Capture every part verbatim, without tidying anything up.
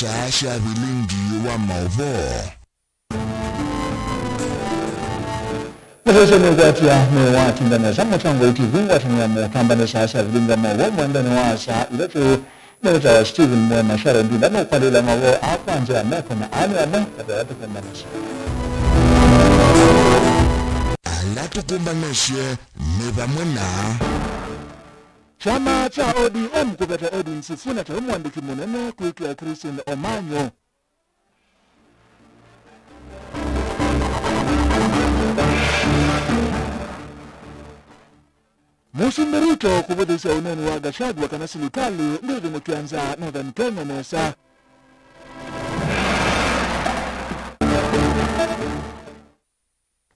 Saa sya vilingi wa maũvoo. Mũsese nĩũkwatya nĩwatinda nesa mũtongoi T V ngwatanĩo ya motamba nĩ saa sya vilingi wa maũvoo mwendonĩ wa saa itatũ. Nĩwĩtawa Stephen Mwema Sharon Ndunda nũkwandĩla maũvoo aa kwa nzĩa ya meko na aa nĩ amwe na ala tũkwenda nesa. Ala tũkũmbanĩsye nĩ vamwe na. Kyama kya O D M kũveta Edwin Sifuna ta we mũandĩki mũnene kwĩkĩa Christine Omanyo. Mũsumbĩ Ruto kũvũthĩsya ũneeni wa Gachagua kana silikalĩ ndĩthũmũkĩa nza Northern Kenya nesa.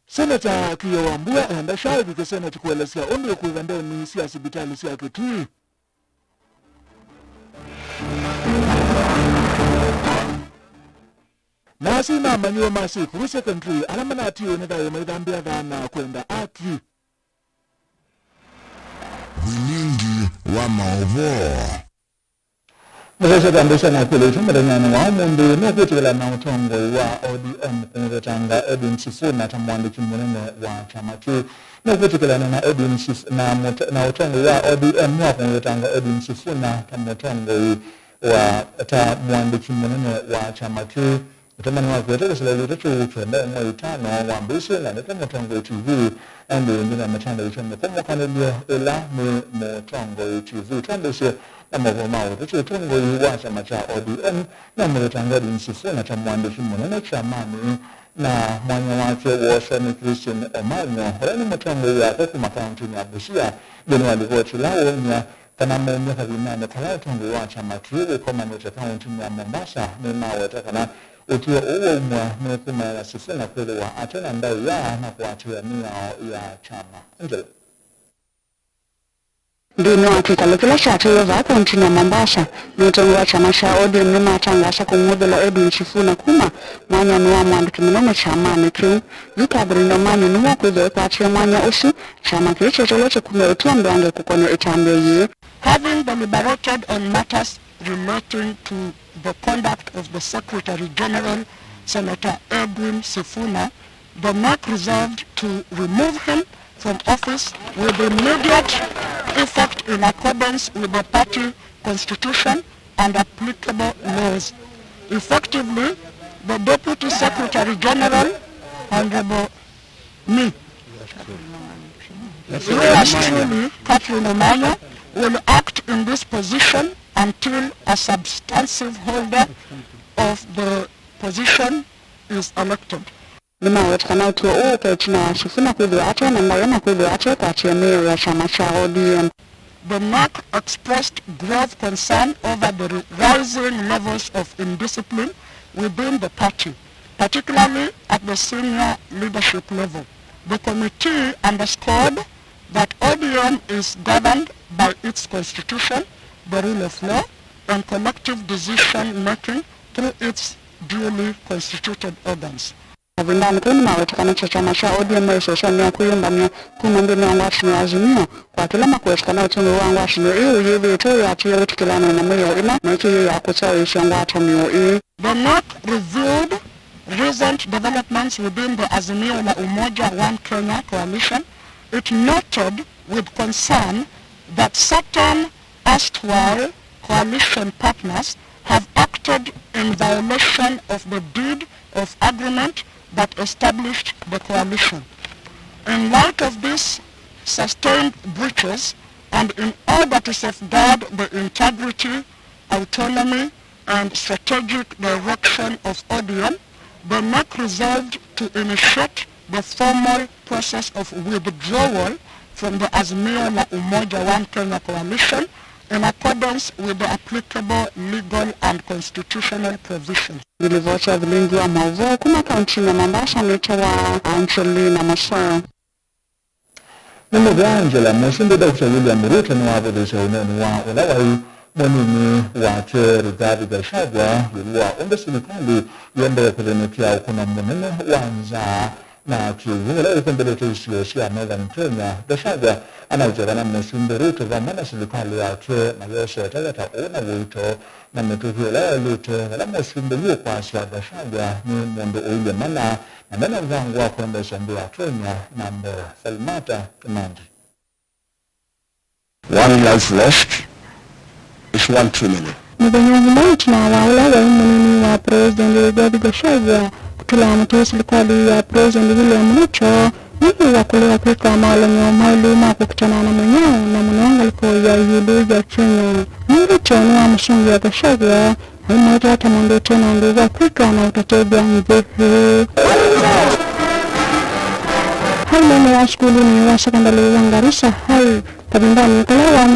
Seneta Kiyo Wambua enda shaĩvi kĩseneti kũelesya ũndũ ĩkũĩva ndeni sya sivitalĩ sya Kitui. Na asyai ma amanyĩw'a ma Sikuru Secondary ala manatiiwe nĩ thayũ maithambĩa thana kwenda aki. Vilingi wa maũvoo. Mũsese tambĩsya na kwĩlĩtwe mũthenyanĩ wa ũmũnthĩ nũkwĩtĩkĩla na ũtongoi wa O D M kũmũvetanga Edwin Sifuna ta mũandĩki mũnene wa kyama kĩu. Nũkwĩtĩkĩlana na Edwin Sif-, na mũte-, na ũtongoi wa O D M wa kũmũvetanga Edwin Sifuna ta mũtongoi wa, ta mũandĩki mũnene wa kyama kĩu. Ũtũmani wa kũete kĩsilĩlo kĩu kĩendae mwei itano wambĩĩsye na nĩkyo mũtongoi T V Andrew Ndunda matandaĩtwe mĩkũmũkanĩlyo ĩla nĩ mũtongoi T V. Twambĩĩsye na maũvoo ma ũteti. Ũtongoi wa kyama kya O D M nũmũvetanga Edwin Sifuna ta mũandĩki mũnene kyamanĩ, na mwanya wake wooswa nĩ Christine Omanyo, ũla nĩ mũtongoi wake kuma kaũntĩnĩ ya Busia, nthĩnĩ wa livoti ĩla woony'a kana maumya kavindanĩ kala ũtongoi wa kyama kĩu wĩkomanĩte kaũntĩnĩ ya Mombasa, nĩmaweta kana ũtw'ĩo ũũ waumw'a nĩ kũmaĩa Sifuna kwĩthĩwa ate na ndaĩa na kũatĩĩa mĩao ya kyama. Angela. Nthĩnĩ wa kĩkalo kĩla kyateiwe vaa kaũntĩnĩ ya Mombasa, nĩ ũtongoi wa kyama kya O D M nĩmatangaasa kũng'uthĩla Edwin Sifuna kuma mwanyanĩ wa mũandĩki mũnene kyamanĩ kĩu. Yu Catherine Omanyo nĩwe ũkwĩthĩwa ekwatie mwanya ũsu, kyama kĩu kyeteelete kumya ũtw'ĩo mbeange kũkonĩa ĩtambya yĩĩ. Having deliberated on matters relating to the conduct of the Secretary General, Senator Edwin Sifuna, the NEC resolved to remove him from office with immediate effect in accordance with the party constitution and applicable laws. Effectively, the Deputy Secretary General, Honorable me, yours truly, Catherine Omanyo, will act in this position until a substantive holder of the position is elected. Nĩmaweta kana ũtw'ĩo ũũ ũka ĩtina wa Sifuna kwĩthĩwa ate na ndaĩa na kwĩthĩwa atekwatĩĩa mĩao ya kyama kya O D M. The NEC expressed grave concern over the ri-, rising levels of indiscipline within the party, particularly at the senior leadership level. The committee underscored that O D M is governed by its constitution, the rule of law, and collective decision making through its duly constituted organs. Kavindanĩ kau nĩmaweta kana kya kyama kya O D M maisesya nĩ kwĩyũmbany'a kuma nthĩnĩ wa ngwatanĩo ya Azimio kwa kĩla makweta kana ũtongoi wa ngwatanĩo ĩĩ ũyĩvĩte ũyatĩĩa wĩtĩkĩlano na mĩao ĩla maĩkĩie ya kũsyaĩĩsya ngwatanĩo ĩĩ. The NEC reviewed recent developments within the Azimio la Umoja One Kenya coalition. It noted with concern that certain erstwhile coalition partners have acted in violation of the deed of agreement that established the coalition. In light of these sustained breaches and in order to safeguard the integrity, autonomy, and strategic direction of O D M, the NEC resolved to initiate the formal process of withdrawal from the Azimio la Umoja One Kenya coalition in accordance with the applicable legal and constitutional provisions. Nĩ livoti ya vilingi wa maũvoo kuma kauntinĩ ya Mombasa nĩtawa Angelina Masoo. Nĩ mũvea Angela, Mũsumbĩ Doctor William Ruto nĩwavũthĩsye ũneeni wa ũla waĩ mũnini wake Rigathi Gachagua ĩũlũ wa ũndũ silikalĩ yĩendee kũthĩnĩkĩa ũkũno mũnene wa nzaa na kĩw'ũ ũla wĩkũmbĩlĩte isio sya Northern Kenya. Gachagua anaĩtye kana Mũsumbĩ Ruto vamwe na silikalĩ yake mayosete weta ũũ na ũito, na mĩtũkĩ ĩla yaĩlĩte, vala Mũsumbĩ yu ũkwasya Gachagua nĩ mũndũ ũilye mana na nde na mũvango wa kwendeesya nthĩ ya Kenya na mbee. Salmata Kimandi. One life lost is one too many. Mũthenya ũmwe ĩtina wa ũla waĩ mũnini wa President Rigathi Gachagua kũtũla mũtĩ silikalĩ ya President William Ruto, nĩwĩwa kũlea kwĩka maũlany'o maĩlu ma kũkitana na mũnyao, na mũno ngalĩko ya ĩũlũ ya Kenya. Mwĩĩtu nĩwamũsũngĩa Gachagua aimwĩta ta mũndũ ũte na ũndũ wa kwĩka na ũtatethya nthĩ ĩĩ. Hau nene ya sukulunĩ wa sekondalĩ wa Garissa High, kavindanĩ kala wa